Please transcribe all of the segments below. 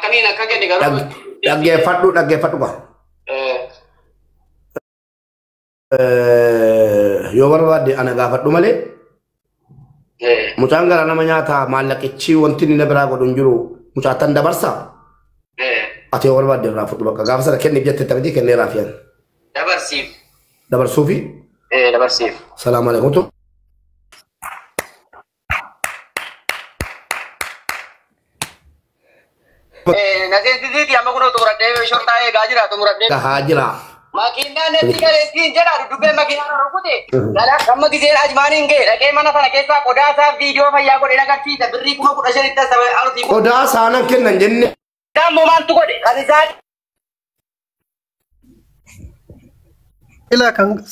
Akkamiin akka kenne garuu. Dhaggeeffadhu dhaggeeffadhu qaba. Yoo barbaadde ana gaafadhu malee mucaan gara nama nyaataa maallaqichi wanti inni na biraa godhu hin jiru mucaattan dabarsaa. Ati yoo barbaadde irraa fudhu bakka gaafa sana kenniif jette taphiti kennee raafiyan. Dabarsiif. Dabarsuufi. Dabarsiif. Salaamu alaikum. Naseensisiiti amma kunoo xumuradhee shortaa eegaa jira xumuradhee. Gahaa jira. Makiinaan natti galeessiin jedha duddubbee makiinaan rukute. Amma giseen ajmaaniin ga'e dhaqee mana sana keessaa qodaa isaa viidiyoo fayyaa godhee agarsiisa birrii 15,000 asaba artii. Qodaa saanan kennan jenne. Isaan maaltu godhe kan isaa.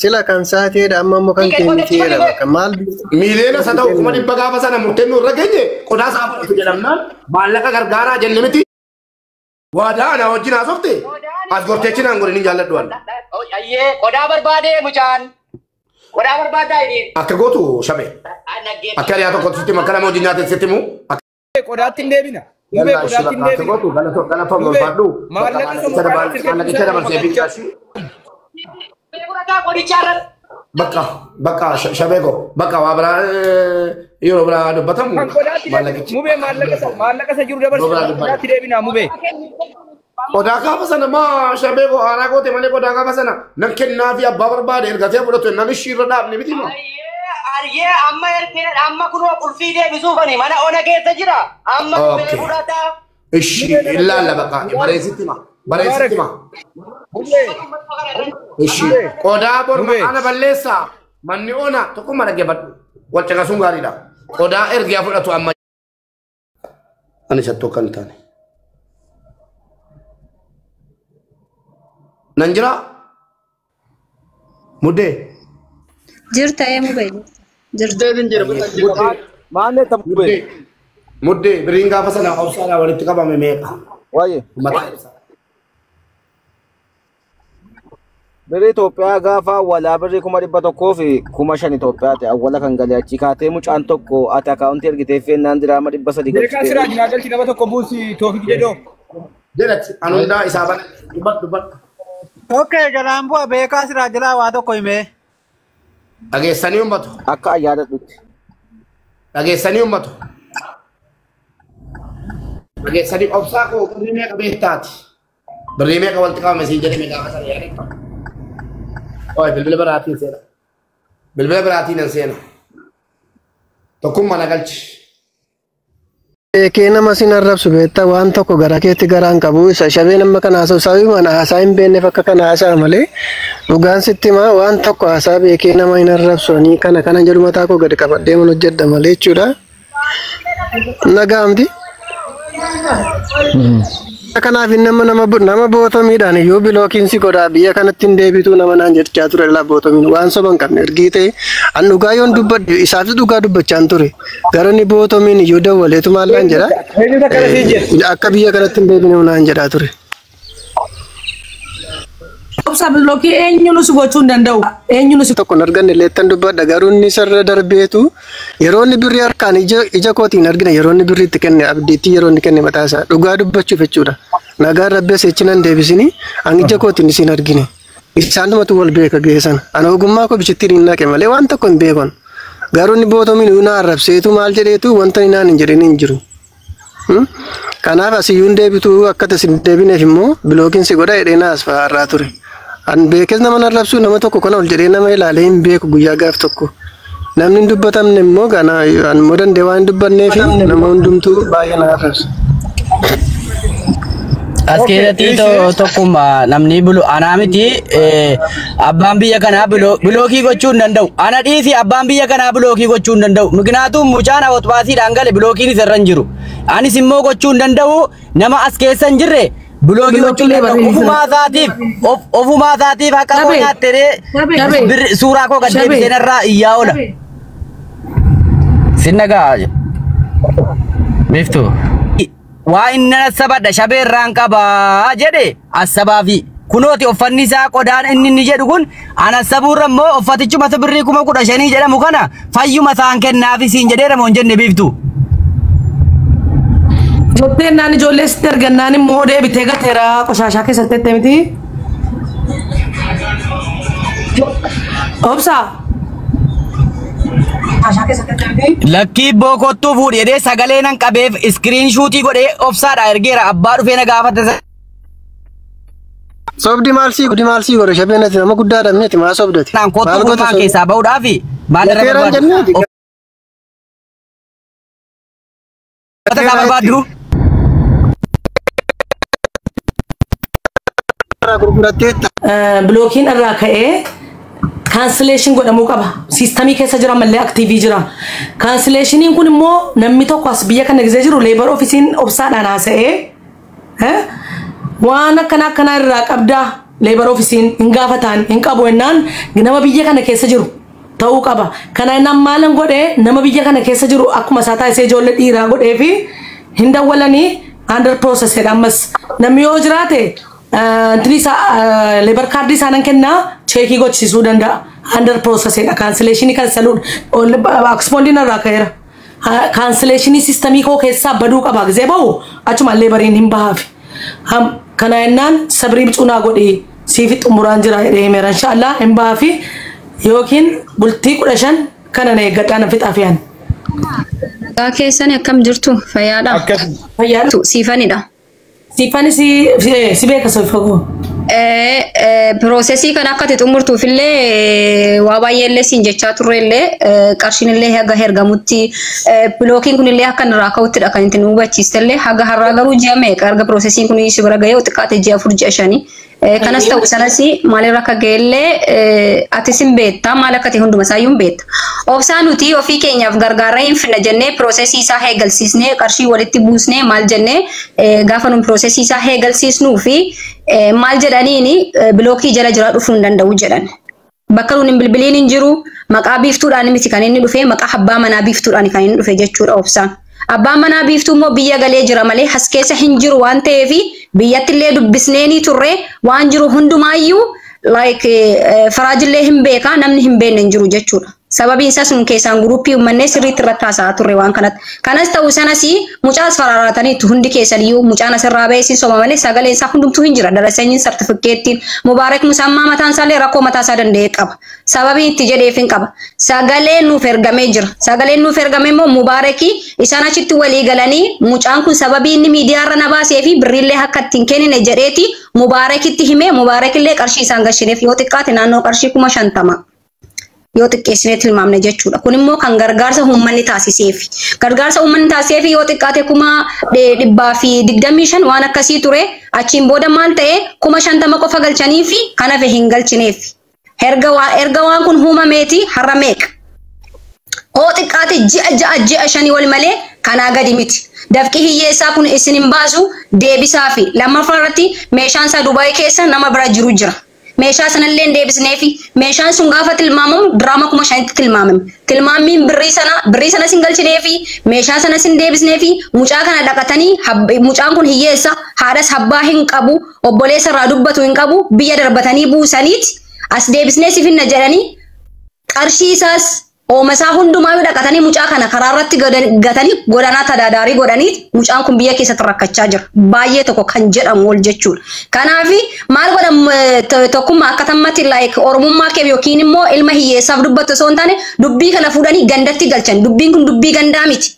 Sila kan saateedha amma immoo kan kenniteedha bakka maal. Miiliyoona isa ta'u 100,000 gaafa sana murteen nu irra geenye qodaa isaa fudhatu jedhamnaan maallaqa gargaaraa jenne miti. Waadaa ana wajjin haasofte as gorteechi naan godhin hin jaalladhu waan. Ayyee qodaa barbaadee mucaan. Qodaa barbaadaa inni. Akka gootu shabe. Akka hiriyaa tokkotti sitti makka nama wajjin nyaate sitti himu. Qodaatti hin deebina. Mubee qodaatti hin deebina. Akka gootu galatoo barbaadhu. Maallaqicha dabarsee fi qarshii. Bakka bakka shabee koo bakka waa biraa yeroo biraa dubbatamu. Maallaqichi. Mubee maallaqa isa jiru dabarsee qodaatti deebina mubee. Qodaa gaafa sana maa shabee koo haaraa goote malee qodaa gaafa sana nan kennaa fi abbaa barbaade ergatee fudhatu nan ishii irra dhaabne miti moo. Ayyee amma ergee amma kunoo qulfii deebisuufani mana ona keessa jira amma mubee fudhataa. Ishii ilaalla bakka bareesitti ma bareesitti ma. Ishii qodaa borma ana balleessaa manni ona tokkummaa dhaggeeffadhu wal caqasuun gaariidha. Qodaa ergee fudhatu amma. Ani sattoo kan taane. Nan jira muddee. Jirta ee mubee jirta. Maanne ta mubee. Muddee biriin gaafa sana obsaadhaa walitti qabame meeqa? Waayee. Birrii Itoophiyaa gaafa awwalaa birrii 105,000 Itoophiyaa ta'e awwala kan galee achi kaatee mucaan tokko ati akaawuntii ergitee feennaan diraama 300 galchite. Beekaa siraa jinaa galchi nama tokko buusi Toofik jedhoo. Jedhati an hundaa isaa bana dubbadhu dubbadhu. Okay, jalaan bu'a beekaa siraa jalaa waa tokko himee. Dhageessanii uummatu. Akka ayyaadadhutti. Dhageessanii uummatu. Dhageessanii obsaa koo birrii meeqa beektaati? Birrii meeqa walitti qabame siin jedhame gaafa sana yaadadha. Oi bilbila biraatiin seena. Bilbila biraatiin nan seena. Tokkummaa na galchi. Beekee nama sin arrabsu beektaa waan tokko gara keetti garaan qabu isa shabee nama kana haasa'u sababii mana haasaa hin beekneef akka kana haasa'a malee dhugaan sitti himaa waan tokko haasaa beekee nama hin arrabsu ani kana kana jedhu mataa koo gadi qabadhee mana hojjedha malee jechuudha. Nagaamti. Kanaaf nama nama bootomiidhaan iyyuu bilookiin si godhaa biyya kanatti hin deebitu nama naan jechaa ture laa bootomiin waan soba hin qabne ergii ta'e an dhugaa yoon dubbadhe isaafis dhugaa dubbachaan ture garuu inni bootomiin iyyuu dawwaleetu maal naan jedha akka biyya kanatti hin deebine naan jedhaa ture. Obsa bilookii eenyuun si gochuu hin danda'u. Eenyuun si tokko hin arganne leettan dubbadha garuu inni sarara darbeetu yeroo inni birrii harkaan ija kootiin argina yeroo inni birrii itti kenne abdiitti yeroo inni kenne mataa isaa dhugaa dubbachuuf jechuudha. Nagaan rabbi asii nan deebisini an ija kootiin isin argine. Isaanumatu wal beeka ga'e sana. Ana ogummaa koo bichittiin hin naqe malee waan tokko hin beekon. Garuu inni bootomiin na arrabseetu maal jedheetu wanta inni naan hin jedhin hin jiru. Kanaaf asiyyuu hin deebitu akka tasin deebineef immoo bilookiin si godha jedhee na asfaa har'aa ture. An beekes nama arrabsu nama tokko kana ol jedhee nama ilaalee hin beeku guyyaa gaaf tokko. Namni hin dubbatamne immoo gana an immoo danda'e waan hin dubbanneef nama hundumtuu baay'ee na arrabsa. As keessatti tokkummaa namni bulu anaa miti abbaan biyya kanaa bilookii gochuu hin danda'u. Ana dhiisi abbaan biyya kanaa bilookii gochuu hin danda'u. Mikinaatuun mucaan awwaxbaasiidhaan gale bilookiin isa irra hin jiru. Anis immoo gochuu hin danda'u nama as keessa hin jirre bilookii gochuu hin danda'u. Ofumaa isaatiif haqa koo nyaattee suuraa koo gad deebisee narraa iyyaa oola. Sinna ga'a. Biiftuu. Waa inni asabadha shabee irraan qabaa jedhe asabaafi kunooti uffanni isaa qodaan inni inni jedhu kun an asabuurra immoo uffatichuma birrii 15,000 jedhamu kana fayyuma isaan kennaafi siin jedheera moo hin jenne biiftu. Jettee naan ijoollee sitti argannaan immoo deebitee gateera qoshaashaa keessatti jettee miti. Obsa. Lakkii bookottuu fuudhi jedhee sagalee nan qabeef iskiriin shuutii godhee obsaadha ergeera abbaa dhufee na gaafate. Sobdi maal sii godhi maal sii godhe shabeen ati nama guddaadha miti maa sobdati. Naan kottuu fuudhaa keessaa bahuudhaafi maal irra Gateeraan barbaadu? jenneeti. Uffata isaa barbaaddu? Gurguratteetta. Bilookiin irraa ka'ee cancellation godhamuu qaba. Siistamii keessa jira mallee aktiivii jira. Cancellationiin kun immoo namni tokko as biyya kana gisee jiru leebar ofiisiin obsaadhaan haasa'ee waan akkana akkanaa irraa qabdaa leebar ofiisiin hin gaafataan hin qabu jennaan nama biyya kana keessa jiru ta'uu qaba. Kana jennaan maalan godhee nama biyya kana keessa jiru akkuma isaa taasisee ijoollee dhiiraa godhee fi hin dawwalanii under process jedha ammas. Namni yoo jiraate intini isaa leebar kaardii isaa nan kennaa cheekii gochisiisuu danda'a. Under process jedha cancellation kan saluun akspoondiin irraa ka'eera. Cancellation sistamii koo keessaa baduu qaba gisee bahu achuma leebariin hin bahaafi. Kana jennaan sabrii bicunaa godhi siifi xumuraan jira jedhee himeera inshaallah hin bahaafi yookiin bultii 15 kana na eeggadhaa na fixaa fi'an. Nagaa keessan akkam jirtu fayyaadha. Fayyaadha. Siifanidha. Siifani si beeka soofagoo. Piroosesii kana akka ati xumurtuuf illee waa baay'ee illee siin jechaa turre illee qarshiin illee haga hergamutti bilookiin kun illee akka irraa ka'uttidha kan itti nu hubachiiste illee haga har'aa garuu ji'a meeqa erga piroosesiin kun si bira ga'ee xiqqaate ji'a 4 ji'a 5. Kanas ta'u sanas maalirra akka ga'e illee atis hin beekta maal akka ta'e hunduma isaayyuu hin beekta. Obsaa nuti ofii keenyaaf gargaarree hin finna jennee piroosesii isaa eegalsiisnee qarshii walitti buusnee maal jennee gaafa nu piroosesii isaa eegalsiisnuu fi maal jedhaniini bilookii jala jira dhufuu hin danda'u jedhan. Bakka nuun hin bilbiliin hin jiru maqaa biiftuudhaan miti kan inni dhufe maqaa abbaa manaa biiftuudhaan kan inni dhufe jechuudha obsaan. Abbaan manaa biiftuu immoo biyya galee jira malee as keessa hin jiru waan ta'eef biyyatti illee dubbisneenii turre waan jiru hundumaayyuu like faraajillee hin beekaa namni hin beekne hin jiru jechuudha. Sababiin isaas nun keessaan guruppii uumannee sirriitti irratti haasa'aa turre waan kanatti. Kanas ta'u sanas mucaas faraaraataniitu hundi keessaniyyuu mucaan asirraa ba'ee siin soba malee sagaleen isaa hundumtuu hin jira. Darasanyiin sartifikeettiin Mubaarak Musammaa mataan isaallee rakkoo mataa isaa danda'e qaba. Sababiin itti jedheef hin qaba. Sagaleen nuuf ergamee jira. Sagaleen nuuf ergame immoo Mubaarakii isaan achitti walii galanii mucaan kun sababii inni miidiyaarra na baasee fi birriillee akka ittiin kennine jedheeti Mubaarakitti himee Mubaarakillee qarshii isaan gashineef yoo xiqqaate naannoo qarshii 50,000. Yoo xiqqeessinee tilmaamne jechuudha. Kun immoo kan gargaarsa uummanni taasiseef. Gargaarsa uummanni taasiseef yoo xiqqaate 125,000 waan akkasii ture. Achiin booda maal ta'e 50,000 qofa galchanii fi kan hafe hin galchineef. Erga waan kun uumameeti har'a meeqa? Hoo xiqqaate ji'a 6 ji'a 5 wal malee kanaa gadi miti. Dafqi hiyyeessaa kun isin hin baasu deebisaa fi lammaffaa irratti meeshaan isaa Dubaay keessa nama bira jiru jira. Meeshaa sanallee hin deebisneefi meeshaan sun gaafa tilmaamamu diraama 5,000tti tilmaamame. Tilmaammiin birrii sanas hin galchineefi meeshaa sanas hin deebisneefi mucaa kana dhaqatanii mucaan kun hiyyeessa haadhas abbaa hin qabu obboleessa irraa dubbatu hin qabu biyya darbatanii buusaniiti as deebisnee si finna jedhanii qarshii isaas oomasaa hundumaa dhaqatanii mucaa kana karaa irratti gatanii godanaa tadaadaarii godhaniiti mucaan kun biyya keessatti rakkachaa jira. Baay'ee tokko kan jedhamu ol jechuudha. Kanaaf maal godhan tokkummaa akka tammatti like oromummaa kee yookiin immoo ilma hiyyeessaaf dubbattu osoo hin taane dubbii kana fuudhanii gandatti galchan. Dubbiin kun dubbii gandaa miti.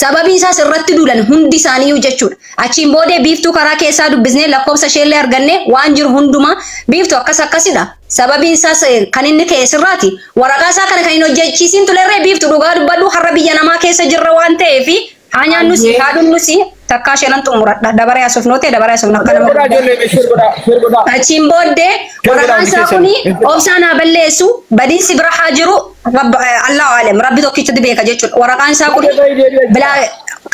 Sababiin isaas irratti duulan hundi isaaniiyyuu jechuudha. Achiin boodee biiftuu karaa keessaa dubbisnee lakkoofsa isheellee arganne waan jiru hundumaa biiftuu akkas akkasidha. Sababiin isaas kan inni ka'e sirraati. Waraqaa isaa kana kan hin hojjechiisiin turerree biiftuu dhugaa dubbadhu har'a biyya namaa keessa jirra waan ta'eef haa nyaannus haa dhugnus takkaa isheenan xumuradha. Dabaree haasofnoo ta'e dabaree haasofnu akka nama guddaa. Achiin booddee waraqaan isaa kuni obsaan haa balleessu badiinsi bira haa jiru Allahu alam rabbi tokkichatti beeka jechuudha. Waraqaan isaa kun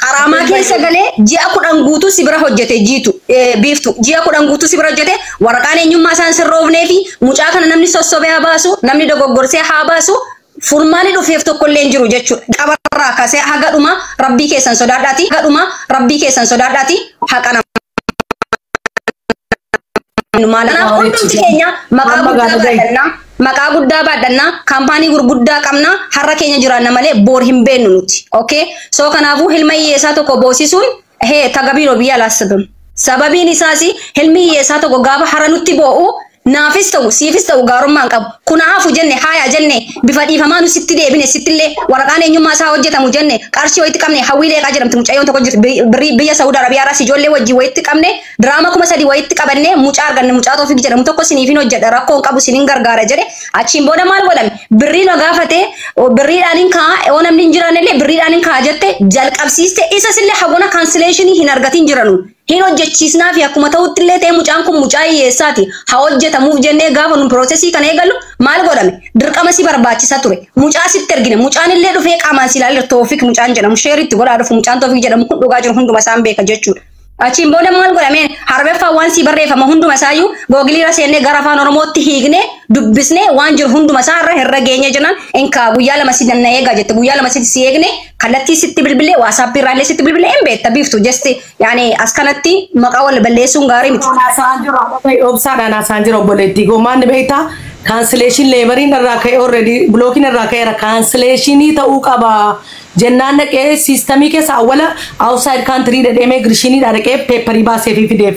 qaraamaa keessa galee ji'a 10 guutuu si bira hojjete jiitu biiftu ji'a 10 guutuu si bira hojjete waraqaan eenyummaa isaan sirroofnee fi mucaa kana namni sossobee haa baasu namni dogoggorsee haa baasu furmaanni dhufeef tokkollee hin jiru jechuudha. Qabarraa kaasee haga dhuma rabbii keessan sodaadhaati haga dhuma rabbii keessan sodaadhaati haqa nama. Kanaaf hundumti keenya maqaa guddaa baadhannaa maqaa guddaa baadhannaa kaampaanii gurguddaa qabna har'a keenya jiraanna malee boor hin beennu nuti. Okay? So kanaafuu ilma hiyyeessaa tokko boosisuun ይሄ ተገቢ ነው ብዬ አላስብም። Sababiin isaas ilmi hiyyeessaa tokko gaafa hara nutti boo'u naafis ta'u siifis ta'u gaarummaa hin qabu. Kun hafu jenne haaya jenne bifa dhiifamaa nu sitti deebine sittillee waraqaan eenyummaa isaa hojjetamu jenne qarshii wayitti qabne Hawwii Leeqaa jedhamti mucayyoon tokko jirti birrii biyya Saudi Arabiyaarraas ijoollee wajjin wayitti qabne diraama 3000 wayitti qabanne mucaa arganne mucaa Toofiq jedhamu tokko siniifin hojjedha rakkoo hin qabu sinin gargaara jedhe achiin booda maal godhame birrii na gaafate birriidhaan hin kaa'a yoo namni hin jiraannellee birriidhaan hin kaa'a jette jalqabsiiste isas illee hagona cancellation hin argatin jiranu. Hin hojjechiisnaa fi akkuma ta'utti illee ta'e mucaan kun mucaa hiyyeessaati. Haa hojjetamuuf jennee gaafa nu piroosesii kana eegallu maal godhame? Dirqama si barbaachisa ture. Mucaa sitti ergine. Mucaan illee dhufee qaamaan si ilaalee Toofiq mucaan jedhamu sheeritti godhaa dhufu mucaan Toofiq jedhamu kun dhugaa jiru hunduma isaan beeka jechuudha. Achiin booda maal godhame? Harbeeffaa waan si barreeffama hunduma isaayyuu googiliirra seennee gara afaan Oromootti hiiknee dubbisnee waan jiru hunduma isaa irra herra geenye jennaan inkaa guyyaa lama si danna eegaa jette guyyaa lama si eegne kallattii sitti bilbilee waasaappii irraallee sitti bilbilee hin beekta biiftu jeste yaani as kanatti maqaa wal balleessuun gaarii miti. Haasaan jira obsaadhaan haasaan jira obboleettii goomaan beektaa cancellation leebariin irraa ka'e already blookiin irraa ka'eera cancellation ta'uu qaba. Jennaan dhaqee siistamii keessa awwala outside country dhadheemee girshiiniidha dhaqee peepparii baasee fi fideef.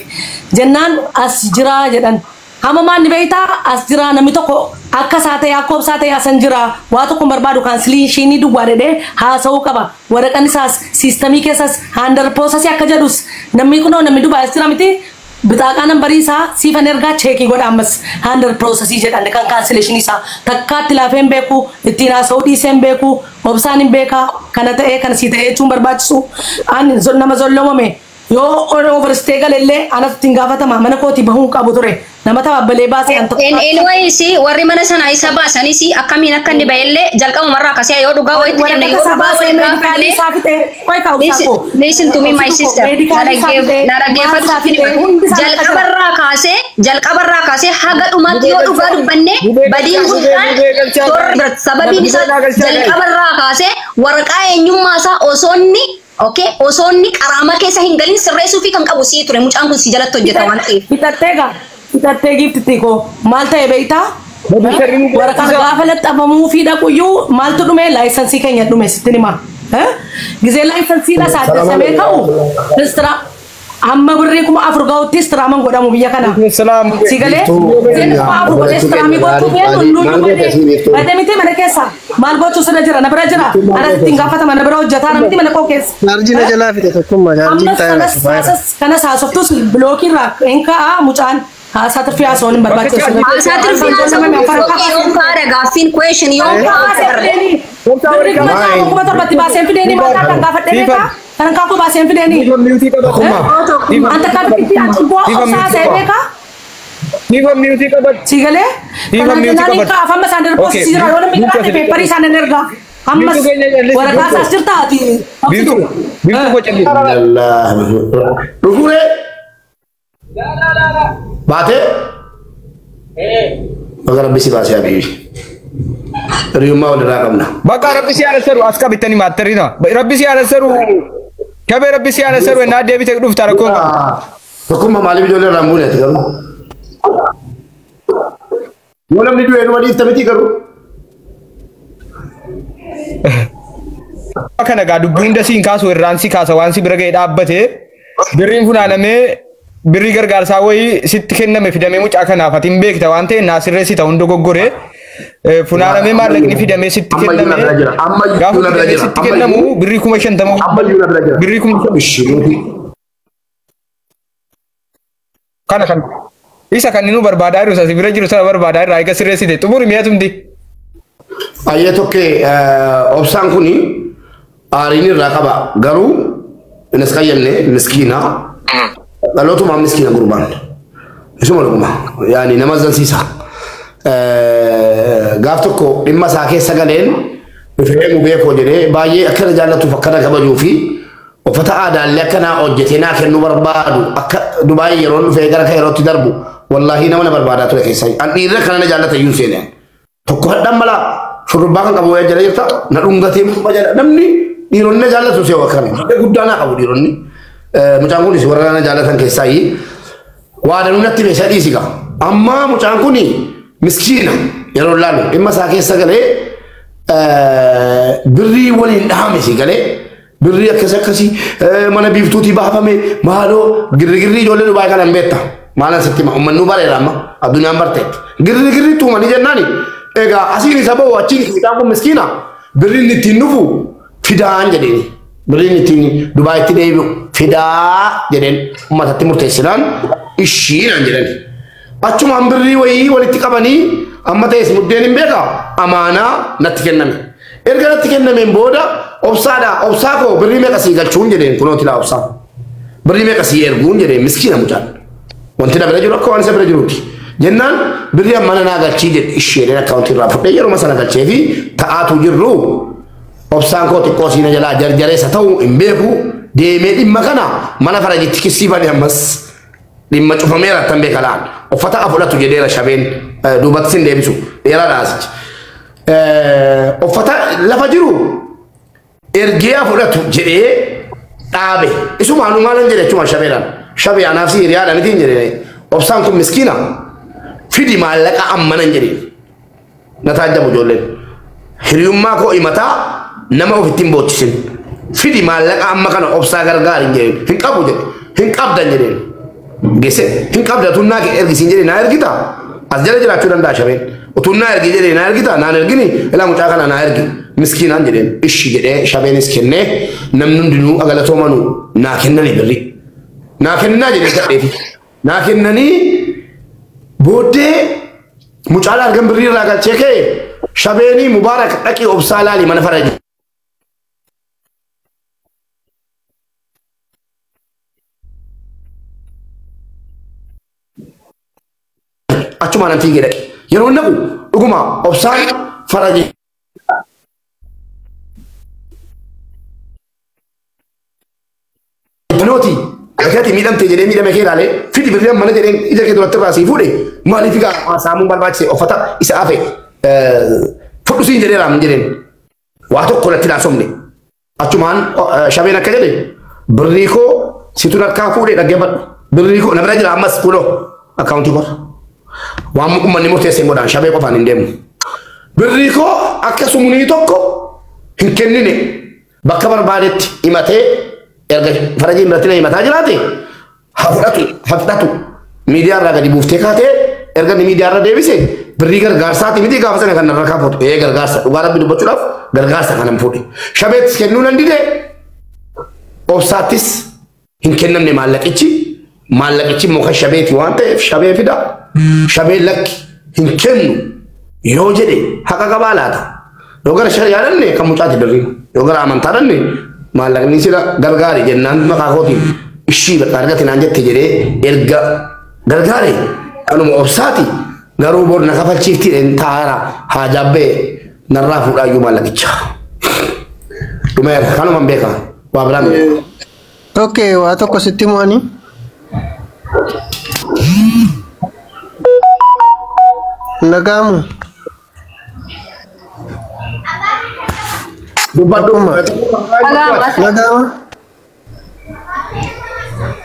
Jennaan as jiraa jedhan. Hamma maanni beektaa as jiraa namni tokko akka isaa ta'e akka obsaa ta'e asan jiraa waa tokko barbaadu cancellation duwwaa dhadhee haasa'uu qaba. Waraqaan isaas siistamii keessas handar process akka jedhus namni kunoo namni Dubaay as jira miti bitaaqaa nambarii isaa siifan ergaa cheekii godha ammas handar process jedhan kan cancellation isaa takkaatti laafee hin beeku ittiin haasa'uu dhiisee hin beeku obsaan hin beekaa kana ta'ee kana sii ta'ee jechuun barbaachisu ani nama zollomame yoo overstay galellee anatu ittiin gaafatama mana kootii bahuu qabu ture nama tabaabbalee baasee an tokko. Anyways warri mana sana isa baasanis akkamiin akka inni ba'ellee jalqabumarraa akkasii yoo dhugaa wayitti kenne yoo dhugaa wayii gaafanne listen to me my sister na dhaggeeffatu jalqabarraa kaasee haga dhumaatti yoo dhugaa dubbanne badiin guddaan sababiin isaa jalqabarraa kaasee waraqaa eenyummaa isaa osoo inni okay osoo inni qaraama keessa hin galin sirreessuu fi kan qabu sii ture mucaan kun si jalatti hojjeta waan ta'eef. Fixattee gaa fixattee giiftitti koo maal ta'e beektaa? Waraqaan gaafa laxxafamuu fi dhaquyyuu maaltu dhume laayisansii keenya dhume sitti himaa. Gizee laayisansiin as addassamee ka'u istira amma birrii 4000 gahutti istiraaman godhamu biyya kana. Si galee gizeen 4000 godhee istiraamii gochuu feetu hunduyyuu badee miti mana keessa maal gochuu sirra jira na bira jira anas ittiin gaafatama na bira hojjetaa miti mana koo keessa. Chaarjiin jalaa fite tokkummaa chaarjiin taa'ee Kanas haasoftus bilookiirraa hin ka'a mucaan haasaa tirfii haasa'uun hin barbaachisu. Haasaa tirfii haasa'uun yoon kaadha gaaffiin question yoon kaadha. Birrii 7000 baaseen fideeni maal kan gaafadhee beekaa? Kan kaakuu baaseen fideeni. Anta kaakuu bu'aa obsaa haasa'ee beekaa? Si galee? Kanaaf jennaan hin kaa'af amma isaan darbu si jira yoo namni jiraate peepparii isaan hin ergaa. Ammas waraqaa isaas jirta ati. Dhufuree baatee baga rabbi si baasee habiibi. Hiriyummaa walirraa qabna. Bakka rabbi si haala seeru as qabittanii maattarina. Rabbi si haala seeru kabee rabbi si haala seeru ennaa deebitee dhufta rakkoo qabu. Tokkummaa maaliif ijoollee irraa hin buune ati garuu? Yoo namni du'e numa dhiifta miti garuu? Kana gaa dubbii hunda siin kaasu irraan si kaasa waan si bira ga'e dhaabbate birriin funaanamee birrii gargaarsaa wayii sitti kenname fidamee mucaa kanaaf ati hin beekta waan ta'e naa sirreessita hunda goggoree funaanamee maallaqni fidamee sitti kenname gaafa fidamee sitti kennamu birrii 50,000 birrii 50,000 kana kan isa kan inni nu barbaadaa jiru isa bira jiru sana barbaadaa irraa eega sirreessite xumuri mi'atumti. Ayyee tokkee obsaan kuni aariin irraa qaba garuu innis qayyamne miskiina dhalootumaan miskiina gurbaan isuma dhuguma yaani nama zansiisa. Gaaf tokko dhimma isaa keessa galeen dhufee mubee koo jedhee baay'ee akkana jaallatuuf akkana kabajuu fi uffata aadaallee akka naa hojjetee naa kennuu barbaadu akka Dubaayii yeroo dhufee gara kan yerootti darbu wallaahi nama na barbaadaa ture keessa an dhiirri akkana na jaallata iyyuu seenee tokko hadhaan malaa shurrubbaa kan qabu wayyaa jala jirta na dhungatee jala namni dhiironni na jaallatu seewa akkana guddaa naa qabu dhiironni mucaan kunis warra na jaallatan keessaa waa danuu natti meeshaa dhiisi gaa amma mucaan kun miskiina yeroo laalu dhimma isaa keessa galee birrii waliin dhahame si galee Birrii akkas akkasii mana biiftuutii baafame maaloo girrigirri ijoollee Dubaay kana hin beekta. Maalan sitti hima uummanni bareera amma addunyaan barteetti. Girrigirri tuumanii jennaani egaa asiin isa bahu achiin mucaan kun miskiina birriin ittiin dhufu fidaan jedheeni. Birriin ittiin Dubaayitti deebi'u fidaa jedheen uummatatti murteessinaan ishiinaan jedhani. Achumaan birrii wayii walitti qabanii amma ta'es muddeen hin beekaa amaanaa natti kenname. Erga natti kennameen booda obsaadha obsaa koo birrii meeqa sii galchuun jedheen kunooti laa obsaa. Birrii meeqa sii erguun jedheen miskiina mucaan. Wanti na bira jiru akka waan isa bira jiruuti. Jennaan birrii amma naa galchii jedhe isheedhaan akkaawuntii irraa fudhee yeroo sana galchee fi ta'aatu jirru obsaan koo xiqqoo siina jalaa jarjareessa ta'uu hin beeku deemee dhimma kana mana farajitti kissii bane ammas dhimma cufameera tan beeka laan uffata afudhatu jedheera shabeen duubatti sin deebisu dheeraadha asichi. Uffata lafa jiru ergee afudhatu jedhee dhaabe isumaanuu maalan jedhe achuma shabeedhaan shabee anaaf si hiriyaadha mitiin jedhee obsaan kun miskiina fidi maallaqa ammanan jedheen na taajjabu ijoolleen hiriyummaa koo himataa nama ofitti hin boochisin fidi maallaqa amma kana obsaa gargaari hin jedheen hin qabu jedhe hin qabdan jedheen geesse hin qabda tunnaa ergisiin jedhe naa ergita as jala jiraachuu danda'a shabeen utunnaa ergi jedhee naa ergita naan ergini ilaa mucaa kana naa ergi miskiinaan jedheen ishi jedhee shabeenis kennee namni hundinuu agalatoomanu naa kennanii birri naa kennaa jedhee kadheefi naa kennanii booddee mucaan argan birrii irraa galchee ka'e shabeenii mubaarak dhaqii obsaa laali mana faraji. Achuma nan fiigee dhaqe yeroo naqu dhuguma obsaan faraji. Nooti Gati miidhamte jedhee miidhame kee ilaalee fidi birrii mana jedheen ija kee duratti irraa sii fuudhe maaliif egaa saamuun barbaachise uffata isa hafe fudhu siin jedhee raamin jedheen waa tokko natti naasomne achumaan shabeen akka jedhe birrii koo situ harkaa fuudhee dhaggeeffadhu birrii koo na bira jira ammas kunoo akkaawuntii koo waan uummanni murteesseen godhaan shabee qofaan hin deemu birrii koo akka sumunii tokko hin kennine bakka barbaadetti himatee erga farajiin biratti na himataa jiraate haa fudhatu miidiyaa irraa gadi buuftee kaatee erga inni miidiyaa irra deebise birrii gargaarsaati miti gaafa sana kan narra kaafatu ee gargaarsa dhugaa rabbi dubbachuudhaaf gargaarsa kanan fuudhe shabeettis kennuu nan dide obsaattis hin kennamne maallaqichi maallaqichi immoo kan shabeeti waan ta'eef shabee fida shabee lakki hin kennu yoo jedhe haqa qabaa laata yoo gara shari'aa dhanne kan mucaati birriin yoo gara amantaa dhanne maallaqni sila gargaari jennaan maqaa kootiin ishii bakka argate naan jette jedhee erga gargaare kanuma obsaati garuu bor na kafalchiifti taara haa jaabbee narraa fuudhaayyuu maallaqicha. Dhumeera kanuman beeka waa biraan beeka. Okay, waa tokko sitti mo'anii. Nagaamu. Dubbadhu. Nagaama.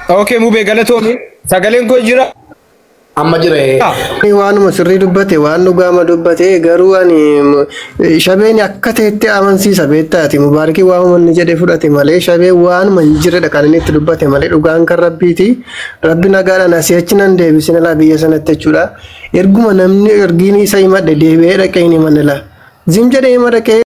Okay, mubee galatoomi. Sagaleen koo jira. Amma jira. Waanuma sirrii dubbate waan dhugaama dubbate garuu ani shabeen akka ta'etti amansiisa beektaati Mubaarakii waanuma inni jedhe fudhate malee shabeen waanuma hin jirredha kan inni itti dubbate malee dhugaan kan rabbiiti rabbi nagaadhaan asii achi nan deebisina laa biyya sanatti jechuudha erguma namni ergiin isa himadhe deebi'ee dhaqee hin himanne laa zim jedhee hima dhaqee.